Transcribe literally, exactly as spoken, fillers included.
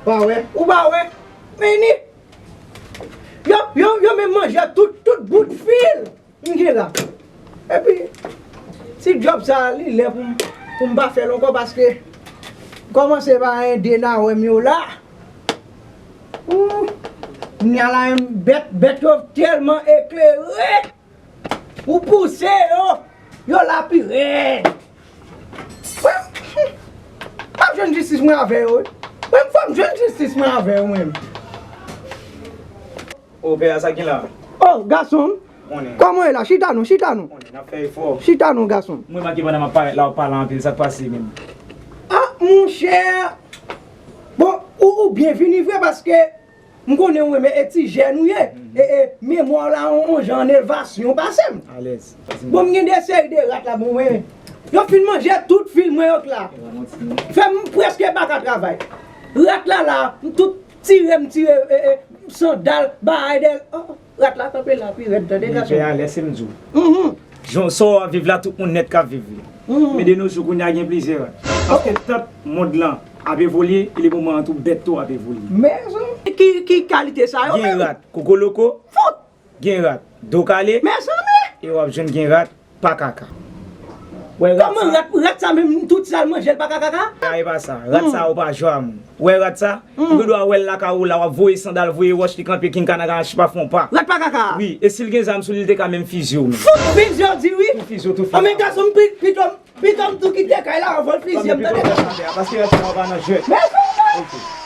Pa wè, ou pa wè. Vini. Yo, yo, yo menm manje tout, tout bout fil m gen la. Epi, ti djòb sa a, li lè pou m, pou m pa fè l ankò, paske m kòmanse pa ede nan wè m yo la. Ou, kounye a la, bèt, bèt yo tèlman eklere. Ou pouse yo, yo la pi rèd. Mwen, m ap jwenn jistis mwen avè yo, wi. Mwen, fò m jwenn jistis mwen avè yo, mwen. O, pè a, sa gen la? O, gason m. Konnen. Kòman w ye la? Chita non, chita non. Konnen, n ap fè efò. Chita non, gason m. Mwen make pandan m ap parèt la, w ap pale anpil, sa k pase menm? A, monchè. Bon, ou, ou byen vini vre, paske m konnen ou renmen e ti jèn ou ye. E, e, memwa w la, on, on jan an elevasyon pase m. Alèz. Bon, m gen de seri de rat la, bon, mwen. Yo fin manje tout fil mwen yo k la. Fè m prèske pa ka travay. Rat la la, m tout tire, m tire, e, e, sandal, bagay dèyè l. O, o, rat la kanpe la, pi rèd, tande, gason. Pè a, lèse m di w. Mhm. Jan sa w ap viv la, tout moun nèt k ap viv li. Mhm. Men de nos jours, kounye a gen plizyè rat. Paske tan mond lan ap evolye, e le moman an tou, bèt tou ap evolye. Mezanmi, ki, ki kalite sa yo menm? Gen rat kokoloko, gen rat do kale, e w ap jwenn gen rat pa kaka. Wè rat sa. Kòman rat, rat sa menm, tout sa l manje, l pa ka kaka? A, e pa sa. Rat sa yo pa jwa moun. Wè rat sa? Ou gen dwa wè l lakay ou la, w ap voye sandal, voye wòch, li kanpe king kanaka, anchi pa fè yon pa. Rat pa kaka? Wi, e si l gen zam sou li, li te ka menm fizye w menm. Fout fizye w di wi. Tou fizye w, tou fizye w. Anben gason m, pi-, pito m, pito m tou kite kay la anvan l fizye m, tande gason. Paske rat sa yo pa nan jwèt. Mezanmi! Ok.